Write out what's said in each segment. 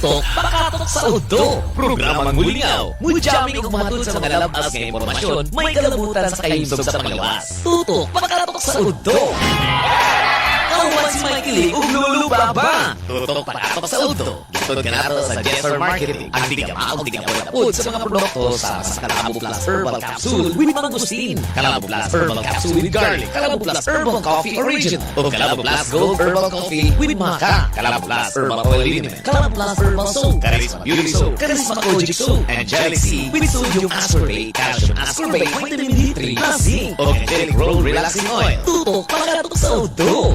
Tutok pakatok sa udto. Programang mulingaw, mujamming ug matud sa mga labas nga impormasyon, may kalabutan sa kahimsog sa panglawas. Tutok pakatok sa udto. Kauban si Mikey Lee ug Lulu Baba. Tutok pakatok sa udto. Gitod kanato sa Jesser Marketing. Ang tiga-maog tiga-pud sa mga produkto sa Kalabo Plus Herbal Capsule with Mangosteen, Kalabo Plus Herbal Capsule with Garlic, Kalabo Plus Herbal Coffee Original, ug Kalabo Plus Gold Herbal Coffee with Maca, Kalabo Plus Herbal Oil Liniment, Kalabo Plus Herbal Soap, Charisma Beauty Soap, Charisma Kojic Soap, Angelic C with Sodium Ascorbate, Calcium Ascorbate, Vitamin D3, plus Zinc, ug Angelic Roll Relaxing Oil. Tutok pakatok sa udto.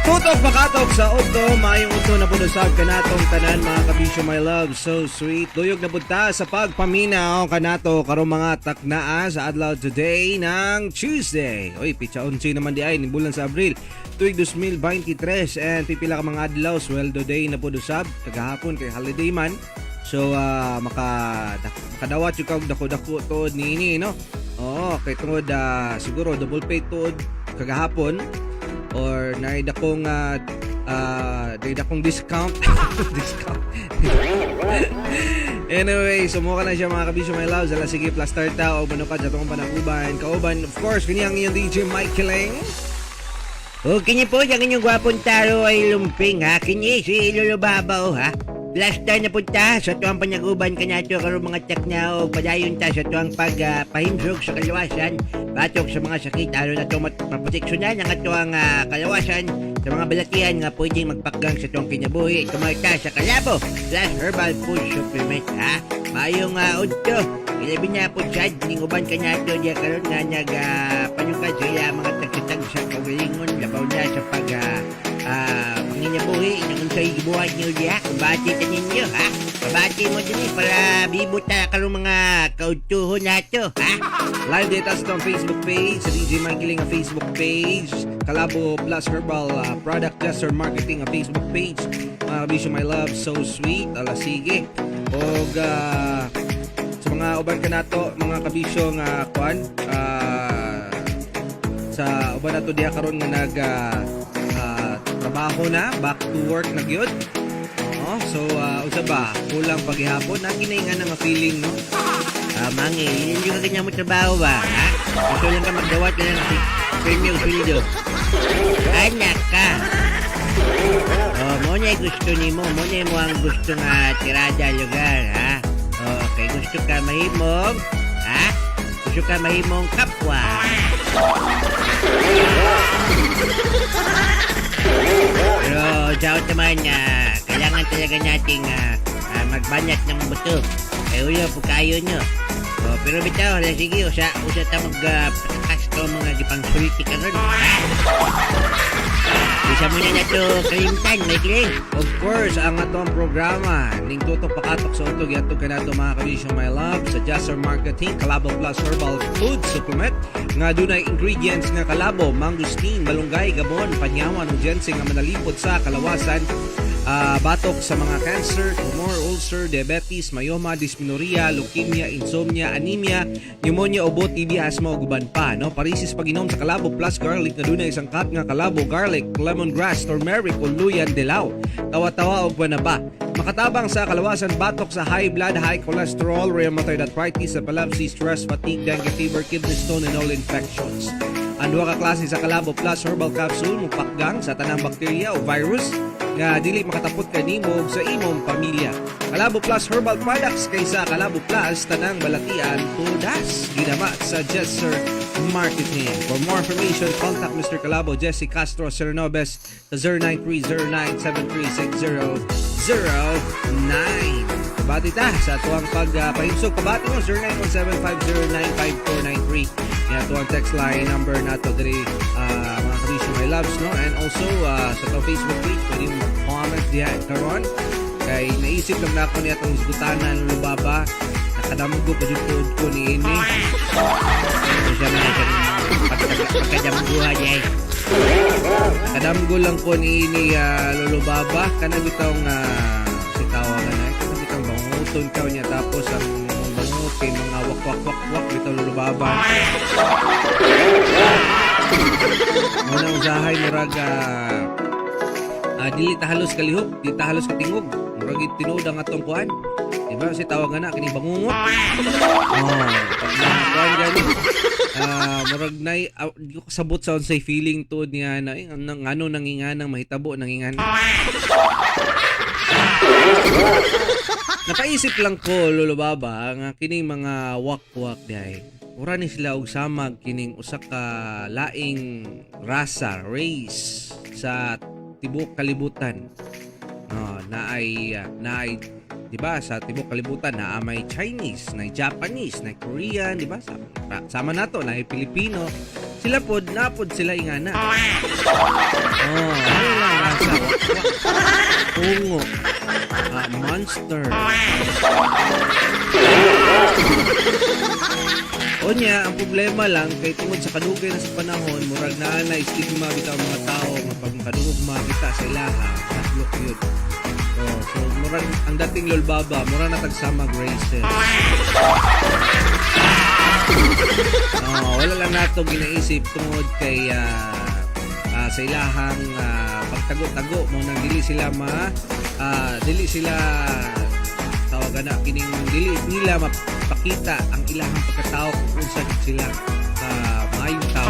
Tutok pakatok sa udto, maayong udto na pud usab kanatong tanan, mga kabisyo, my love, so sweet. Duyog na pud ta sa pagpaminaw kanato karong mga taknaa sa adlaw today ng Tuesday. Oy, pitsa 11 naman di ay ni bulan sa Abril, tuig 2023, and pipila ka mga adlaw sweldo day na pud usab kagahapon kay holiday man. So makadawat yung kag dako-dako tuod niini, no. Oo, kay tungod siguro double pay tuod kagahapon or naay dakong naay dakong discount discount. Anyway, sumuka na siya, mga kabisyo, my loves. Ala sige, plus tarta o manukad sa atong panaguban. Kauban, of course, kini ang inyong DJ Mike Ling. O kini po, ang inyong gwapong taro ay lumping, ha. Kini si Lolo Babaw, ha. Last time na punta sa tuwang panaguban kanato karong mga takna o padayon ta sa tuwang pagpahimsog sa kalawasan batok sa mga sakit aron na itong maproteksyonan ang atuang kalawasan sa mga balatian nga pwedeng magpakgang sa tuwang kinabuhi. Tumarta sa Kalabo Plus Herbal Food Supplement, ha. Maayong udto. Ilabi na po sad ning uban kanato diya karon nga nag panukad sa ila mga tagtag sa kaugalingon labaw na sa pag panginabuhi nang unsay gibuhat niyo diha. Bati ta ninyo, ha. Pabati mo dinhi para bibo ta karong mga kaudtuhon nato, ha. Live data sa itong Facebook page, sa DJ Mikey Ling ang Facebook page, Kalabo Plus Herbal Product Jester Marketing ang Facebook page. Mga kabisyo, my love, so sweet. Ala sige. Og sa mga uban kanato, mga kabisyo nga kuan, sa uban nato diha karon nga nag trabaho na, back to work na gyud. Oo, so unsa ba? Kulang paghihapon na kinaingan nga feeling, no? Ah, mangi, hindi ka ganyan mo trabaho ba? Ha? Gusto lang ka magdawat lang ng premium sweldo. Anak ka. Oh, mo na gusto nimo, mo na mo ang gusto nga tirada lugar, ha? Oh, okay, gusto ka mahimong, ha? Gusto ka mahimong kapwa. Pero daw naman, kailangan talaga nating magbanat ng buto. Ay ulo, pagkayo nyo. Oh, pero bitaw, hala, sige, usa, usa ta mag patakas to mga gipangsulti karon. Ha? Isa mo na na to kalimtan, Michael. Of course, ang atong programa ning Tutok Pakatok sa Udto gihatod kanato, mga kabisyo, my love, sa Jasser Marketing, Kalabo Plus Herbal Food Supplement nga dunay ingredients nga kalabo, mangosteen, malunggay, gabon, panyawan ug ginseng nga manalipod sa kalawasan batok sa mga cancer, tumor, ulcer, diabetes, myoma, dysmenorrhea, leukemia, insomnia, anemia, pneumonia, ubo, TB, asthma ug uban pa, no? Parisis pag-inom sa Kalabo Plus Garlic na dunay isang cup nga kalabo, garlic, lemongrass, turmeric ug luyan dilaw. Tawa-tawa og banaba. Makatabang sa kalawasan batok sa high blood, high cholesterol, rheumatoid arthritis, epilepsy, stress, fatigue, dengue fever, kidney stone, and all infections. Ang duha ka klase sa Kalabo Plus Herbal Capsule mupakgang sa tanang bakterya o virus nga dili makatapot kanimo ug sa imong pamilya. Kalabo Plus Herbal Products, kaysa Kalabo Plus tanang balatian tudas. Ginama sa Jesser Marketing. For more information, contact Mr. Calabo, Jesse Castro Cernobes sa 0930-973-6009. Kabati ta sa atuang pagpahimsog. Kabati mo 0917-509-5493. Yan atuang text line number nato diri, mga kabisyo, my loves, no? And also sa atong Facebook page, pwede mo comment diha karon kay naisip lang na ako niya atong hisgutanan, Lubaba. Nakadamgo pa jud tuod ko ni ini. Unsa man ang pagkadamguha diay? Nakadamgo lang ko ni ini, Lolo Baba, kana bitong si tawagan na kana bitong banguton ka niya, tapos ang bangungot kay mga wak wak wak wak bitaw, Lolo Baba. Muna usahay murag dili ta halos kalihok, di ta halos katingog. Murag tinuod ang atong kuan. Di ba si tawagan na kini bangungot? Oh, kuan gani. Murag nay di ko kasabot sa unsay feeling tuod niya na eh, ngano nanginganang mahitabo nangingan. Napaisip lang ko, Lolo Baba, nga kining mga wakwak diay. Mura ni sila og samag kining usa ka laing rasa, race sa tibuok kalibutan. No, naay di ba sa tibuok kalibutan naa may Chinese, na Japanese, na Korean, di ba? Sama nato na Pilipino. Sila pod napod sila ingana. Oh, ano lang rasa, wakwak, tungo, monster. Unya, ang problema lang kay tungod sa kadugay na sa panahon, murag naa na stigma bitaw ang mga tao nga pag makadungog makita sa ilaha, hadlok yun. Oh, so murag ang dating, Lolbaba, murag na tagsamag races. Oh, wala lang nato ginaisip tungod kay sa ilahang pagtago-tago mo nang dili sila ma dili sila tawagan na kining dili nila mapakita ang ilahang pagkatao kung unsa sila maayong tao.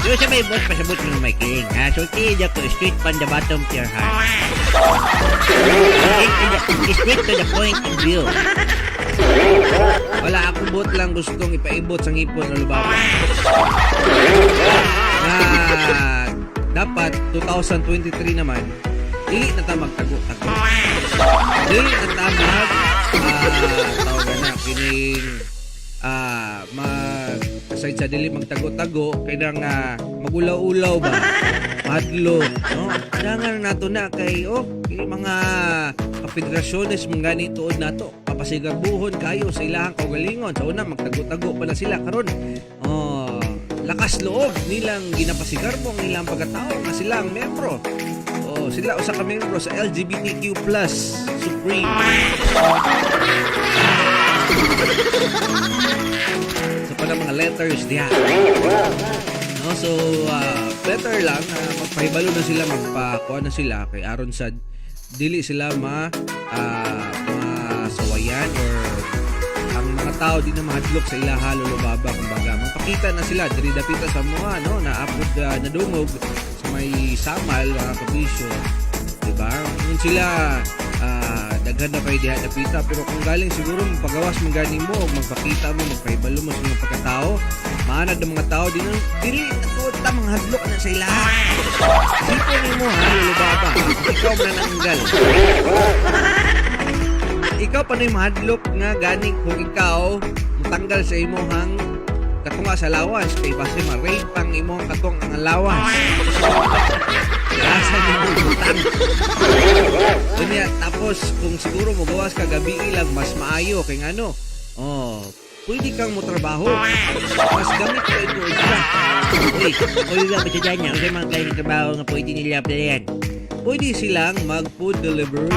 So sa may boss, pasabot mo may kiling. Ha? Sulti ko straight from the bottom of your heart. Straight to the point of view. Wala akong buot lang gustong ipaibot sa ngipon ng Lubaba. Na dapat 2023 naman, dili na ta magtago-tago. Dili na ta mag tawagan na kining mag aside sa dili magtago-tago kay nga magulaw-ulaw ba, madlo, no? Kailangan nato na kay oh kini mga kapedrasyones man gani tuod nato papasigarbuhon kayo sa ilahang kaugalingon. Sa una magtago-tago pa na sila, karon oh lakas loob nilang ginapasigarbo ang ilang pagkatao nga sila ang membro, oh sila usa ka membro sa LGBTQ+ Supreme sa pa mga letters diha, no? So better lang magpahibalo na sila, magpakuha na sila kay aron sa dili sila ma masawayan or ang mga tao di na mahadlok sa ilaha, Lolo Baba. Kumbaga magpakita na sila diri dapita sa mga, no, naapod nadungog sa may Samal, mga kabisyo, di ba? Kung sila daghan na kay diha dapita, pero kung galing siguro magpagawas man gani mo og magpakita mo, magpahibalo mo sa mga pagkatao, maanad ng mga tao di na dili na tuod ta manghadlok na sa ilaha. Sipon nimo ha, Lolo Baba, ikaw man nanggal, ikaw pa na mahadlok nga gani kung ikaw mutanggal sa imong katunga sa lawas kay base ma-rape pang imong katong ang lawas. Asa nimo butang? Unya, tapos kung siguro mo gawas ka gabi lang mas maayo kay ngano. Oh, pwede kang motrabaho. Mas gamit kay tuod ka. Uy, uy, ba sa dyan niya? Unsa mga klase trabaho nga pwede nila applyan? Pwede silang mag food delivery.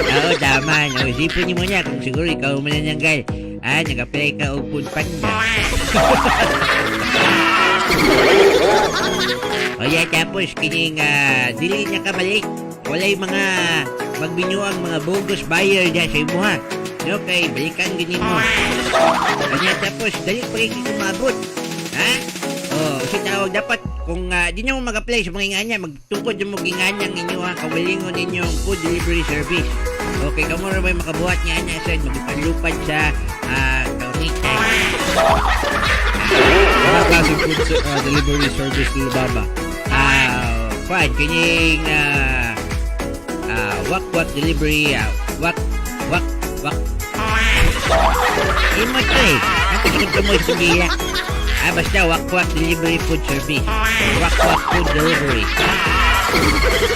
Oo, tama. No, isipin niyo muna kung siguro ikaw manananggal. Ah, nag-apply ka og food panda. O yeah, tapos kining dili niya ka balik. Walay mga magbinuang mga bogus buyer dyan sa imuha. No, kay balikan gini mo. Kanya tapos dali pa kay umabot. Ha? Oh, si tawag dapat kung di na mo mag-apply sa mga inganya, magtungkod mo ginganyang inyo ha, kaugalingon ninyong food delivery service. Okay, kamo ra may makabuhat niya ana sad magpalupad sa kaungitan. Mga klase food delivery service, Lolo Baba? Kwan kining wak wak delivery, wak wak wak. Imo to eh. Ang tingin mo sa dila. Basta wak wak delivery food service. Wak wak food delivery.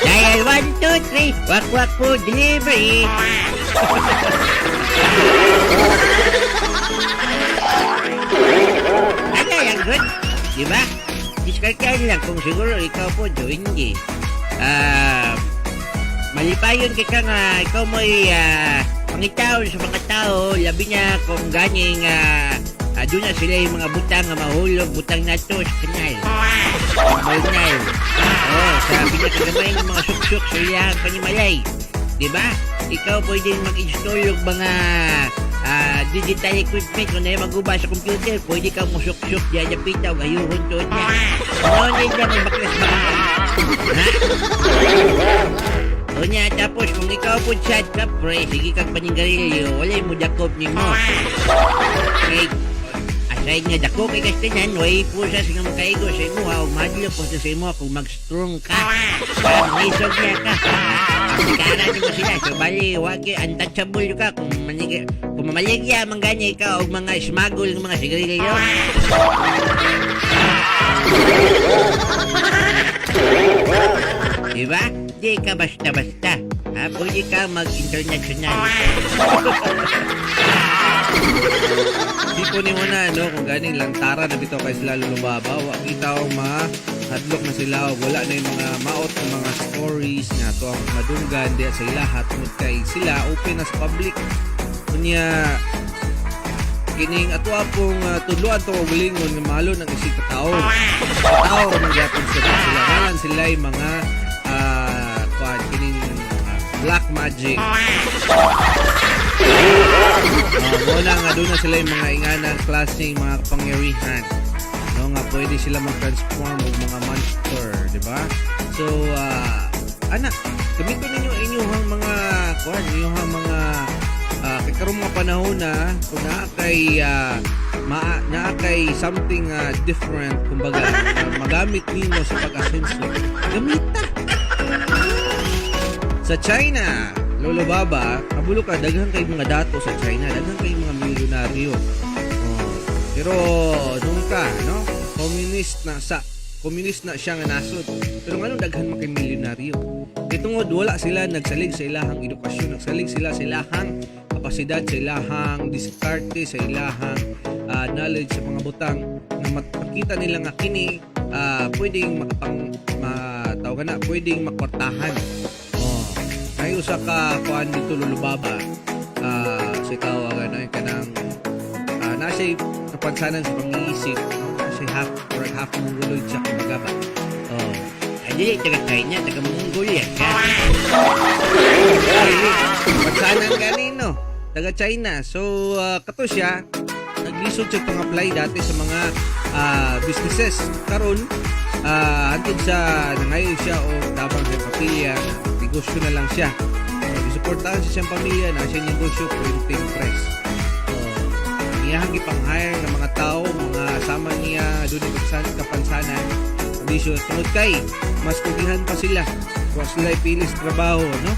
Dial 1, 2, 3. Wak wak food delivery. Ano lang good? Di ba? Diskartehan lang kung siguro ikaw po, do hindi. Malipayon kay ka nga ikaw mo'y pangitaon sa mga tao, labi na kung ganing doon na sila yung mga butang nga mahulog, butang nato sa kanal. Malnal. Oh, sa pinakagamay ng mga suksok sa iyang panimalay. Di ba? Ikaw pwede mag-install og mga digital equipment kung na maguba sa computer, pwede ka musuksok diyan sa pita o gayuhon to niya. No need na magbaklas ba? Ha? O niya, tapos kung ikaw po chat ka, pre, sige kag paninggarilyo, walay mo dakop nimo. Okay, aside nga dako kay kastanan, way pusas nga makaigo sa imuha o madlo po sa imuha kung mag-strong ka. Mangisog niya ka. Aplikara mo sila. So, bali, wag untouchable ka kung manig kung mamaligya man gani ka og mga smuggle ng mga sigarilyo. Diba? Di ka basta-basta. Ha? Pwede ka mag-international. Tipo ni mo na, no, kung ganing lantara na bitaw kay sila, Lolo Baba, wa kita og mahadlok na sila og wala na yung mga maot ng mga stories nga to ang madunggan diya sa ilaha tungod kay sila open na sa public. Unya kining ato pong tudloan to og lingon nga mahalo ng isig ka tawo. Tao ra man gyapon sila sila. Ngalan sila yung mga kuan kining black magic. Mo na nga doon na sila yung mga inganang klaseng mga kapangyarihan. No, nga pwede sila mag-transform og mga monster, di ba? So, anak, gamiton ninyo inyong mga kuan, inyong mga kay karong mga panahon na kung naa kay naa kay something different kumbaga magamit nimo sa pag-asenso, gamita. Sa China, Lolo Baba, kabulo ka daghan kay mga dato sa China, daghan kay mga milyonaryo. Oh, pero nung ka, no? Communist na siya nga nasod. Pero ngano daghan man kay milyonaryo? Kay tungod wala sila nagsalig sa ilahang edukasyon, nagsalig sila sa ilahang kapasidad, sa ilahang diskarte, sa ilahang knowledge sa mga butang na makita nila nga kini pwedeng makapang matawag na, pwedeng makwartahan. Oh. Ay usa ka kuan dito, Lolo Baba, sa tawagan na kanang nasa kapansanan sa pangiisip, no? Nasa half or half Mongoloid siya kumbaga ba. Oh. Ay, dili taga China, taga Mongolia siya. Pansanan kanino? Taga China. So kato siya naglisod siya pang-apply dati sa mga businesses. Karon hantod sa nangayo siya o tabang sa pamilya, negosyo na lang siya. So, gisuportahan siya siyang pamilya na siya negosyo printing press. So, iyahang gipang-hire ng mga tao, mga sama niya doon yung kapansanan. Negosyo tungod kay mas kugihan pa sila. Wa sila ipili sa trabaho, no?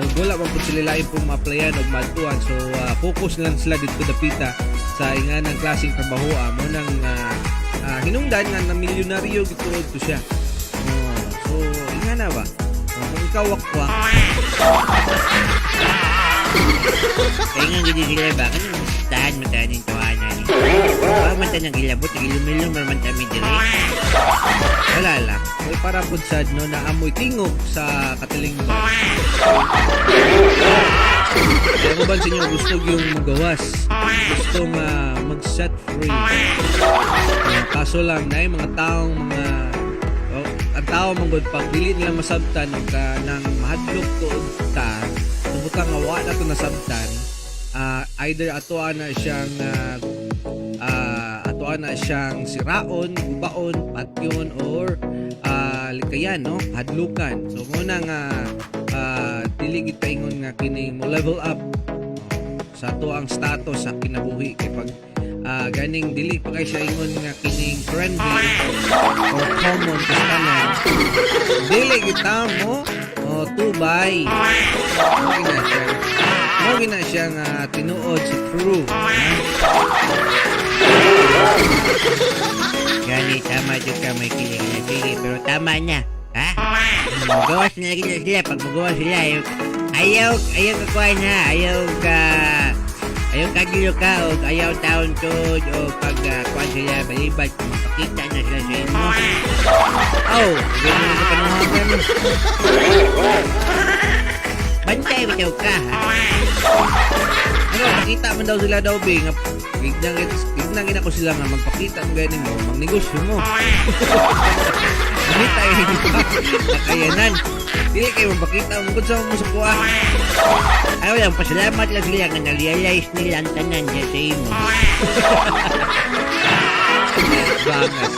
O wala man pud sila lain pong ma-applyan og maadtuan. So focus lang sila dito dapita sa inganang klaseng trabaho mo nang hinungdan nga na milyonaryo gituod to siya. Oh, so ingana ba? Oh, kung ikaw wakwa, Kaya nga gini sila ba? Kanang tahan mo tahan yung tawanan ni. Wa man ta nang gilabot, gilumilum man ta mi diri. Wala lang. May para pud sad no na amoy tingog sa katilingban. Kaya ko ba sa inyo gusto yung mugawas? Gusto nga mag-set free. Kaso lang na mga taong mga oh, ang tao man gud pag dili nila masabtan og ka nang mahadlok tuod ta tubutang nga wa na to nasabtan, either ato na siyang siraon, gubaon, patyon or likayan, no, hadlukan. So mo na nga Dili gid ingon nga kini mo level up sa ato ang status sa kinabuhi kay pag ganing dili pa kay siya ingon nga kining friendly or common sa tanan, dili kita mo o tubay. Mao gina siya nga tinuod sa true, ha? Gani, tama dyan ka, may kilig na. Sige, pero tama na. Ha? Magawas na lagi na sila. Pag magawas sila, ayaw, ayaw, ayaw ka kuhan ha. Ayaw ka gilo ka o ayaw taon tod o pag kuhan sila, balibat, mapakita na sila sa imo. Oh, ganun sa panuhagan. Bantay bitaw ka ha. Ano, pakita man daw sila daw, be, nga gignang gina ko sila nga magpakita mo ganin mo, magnegosyo mo. Mamita eh, kakayanan. Dili kayo magpakita mo kung saan mo sa kuha. Ayaw lang, pasalamat lang sila nga na-realize nila ang tanan niya sa imo. Bangas.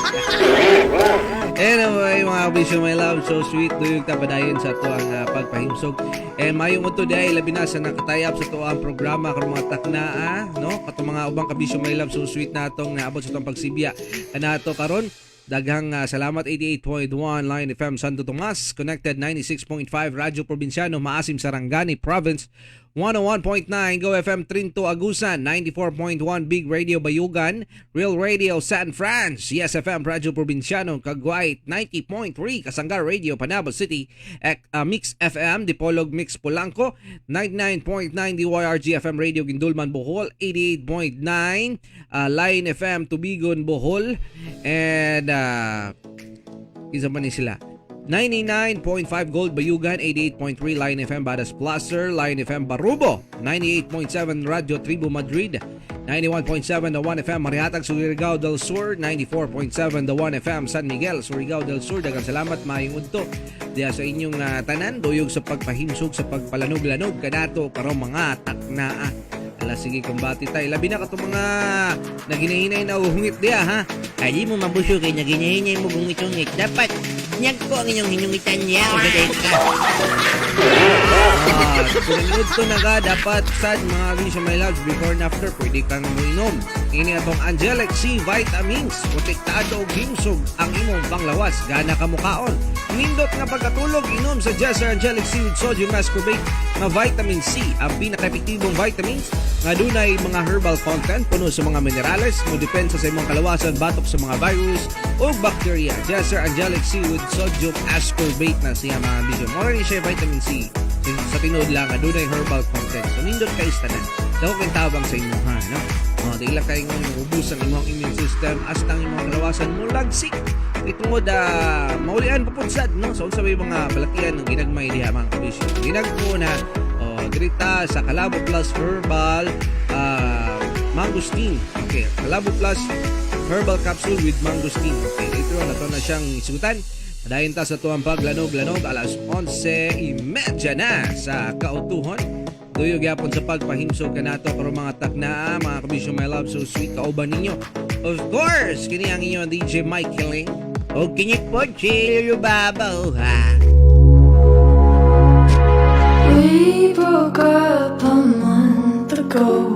Anyway, mga kabisyo, my love, so sweet, duyog ta padayon sa ato ang pagpahimsog. And mayong udto diay, labi na sa nakatayap sa ato ang programa karon mga taknaa, no? Kato mga ubang kabisyo, my love, so sweet na atong naabot sa atong pagsibya kanato karon. Daghang salamat 88.1 Line FM Santo Tomas, connected 96.5 Radyo Probinsyano Maasim, Sarangani Province, 101.9 Go FM Trinto Agusan, 94.1 Big Radio Bayugan, Real Radio San Franz, Yes FM Radyo Probinsyano Cagwait, 90.3 Kasangga Radio Panabo City, Mix FM Dipolog Mix Polanco, 99.9 DYRG FM Radio Guindulman Bohol, 88.9 Line FM Tubigon Bohol, and isa pa ni sila 99.5 Gold Bayugan, 88.3 Line FM Badas Placer, Line FM Barubo, 98.7 Radio Tribu Madrid, 91.7 The 1 FM Marihatag, Surigao del Sur, 94.7 The 1 FM San Miguel, Surigao del Sur. Daghang salamat, maayong udto diya sa inyong tanan, duyog sa pagpahimsog sa pagpalanog-lanog kanato karong mga taknaa. Ala sige, kumbati tayo. Labi na katong mga naginahinay na hungit diya ha. Ay, di mo mabusog kay naginahinay mo gungit-ungit. Dapat, nyag ko ang inyong hinungitan niya o gaday ka. Kung nangudto na ka, dapat sad mga Alicia my loves, before and after, pwede kang muinom. Ini atong Angelic C Vitamins. Protektado og himsog ang imong panglawas. Gana ka mukaon. Nindot nga pagkatulog, inom sa Jesser Angelic C with sodium ascorbate nga vitamin C, ang pinaka-epektibong vitamins nga dunay mga herbal content, puno sa mga minerales, mo depensa sa imong kalawasan batok sa mga virus o bacteria. Jesser Angelic C with sodium ascorbate na siya, mga bisyo. Mora ni siya vitamin C sa tinuod lang adunay herbal content. So nindot kay tanan. Dako kay tabang sa imong ha, no? Oh, di lang kay ngon ubus ang imong immune system hasta ang imong kalawasan mo lagsik. Itungod maulian pa pud sad, no? So unsa may mga balatian ng ginagmay diha, mga kabisyo? Ginagmo na oh, dirita sa Kalabo Plus Herbal Mangosteen. Okay, Kalabo Plus Herbal Capsule with Mangosteen. Okay, ito na to na siyang isugutan. Padayon ta sa tuwang paglanog-lanog, alas 11:30 na sa kautuhon. Duyog yapon sa pagpahimsog kanato karon mga taknaa, mga kabisyo, my love, so sweet, kauban ninyo. Of course, kini ang inyong DJ Mike Killing. O kini po si Lulu Babaw ha. We broke up a month ago.